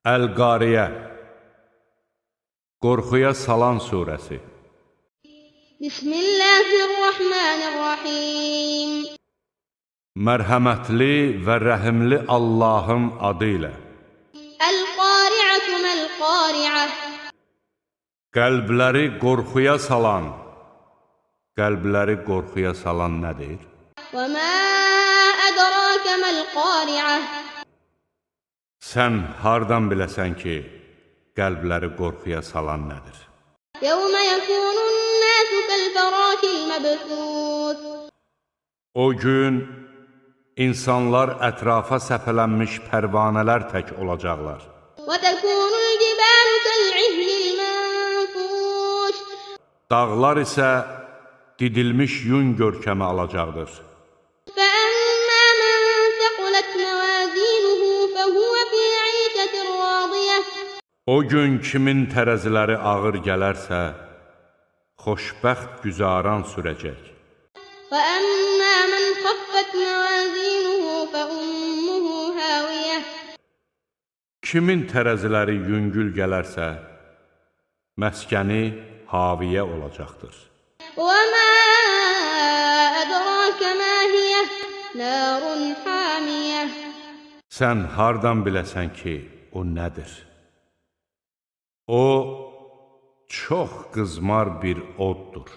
Əl-Qariyə Qorxuya salan surəsi. Bismillahirrahmanirrahim. Mərhəmətli və rəhimli Allahın adı ilə. El-Qari'atu mel-Qari'ah. Qəlbləri qorxuya salan. Qəlbləri qorxuya salan nədir? Və mə ədrake mel-Qari'ah. Sən hardan biləsən ki, qəlbləri qorxuya salan nədir? Yevmə yəkunun-nasu kəl-fərashil məbthus. O gün insanlar ətrafa səpələnmiş pərvanələr tək olacaqlar. Və təkunul-cibalu kəl-ihnil mənfuş. Dağlar isə didilmiş yun görkəmi alacaqdır. Fəəmmə mən səqulət məvəzinuhu fəhuvə fī iyşətin radiyə. O gün kimin tərəziləri ağır gələrsə, xoşbəxt güzaran sürəcək. Fəəmmə mən xəffət məvəzinuhu fəummuhu haviyə. Kimin tərəziləri yüngül gələrsə, məskəni haviyə olacaqdır. Və mə ədrake mə hiyə, narun hamiyə. Sən hardan biləsən ki, o nədir? O, çox qızmar bir oddur.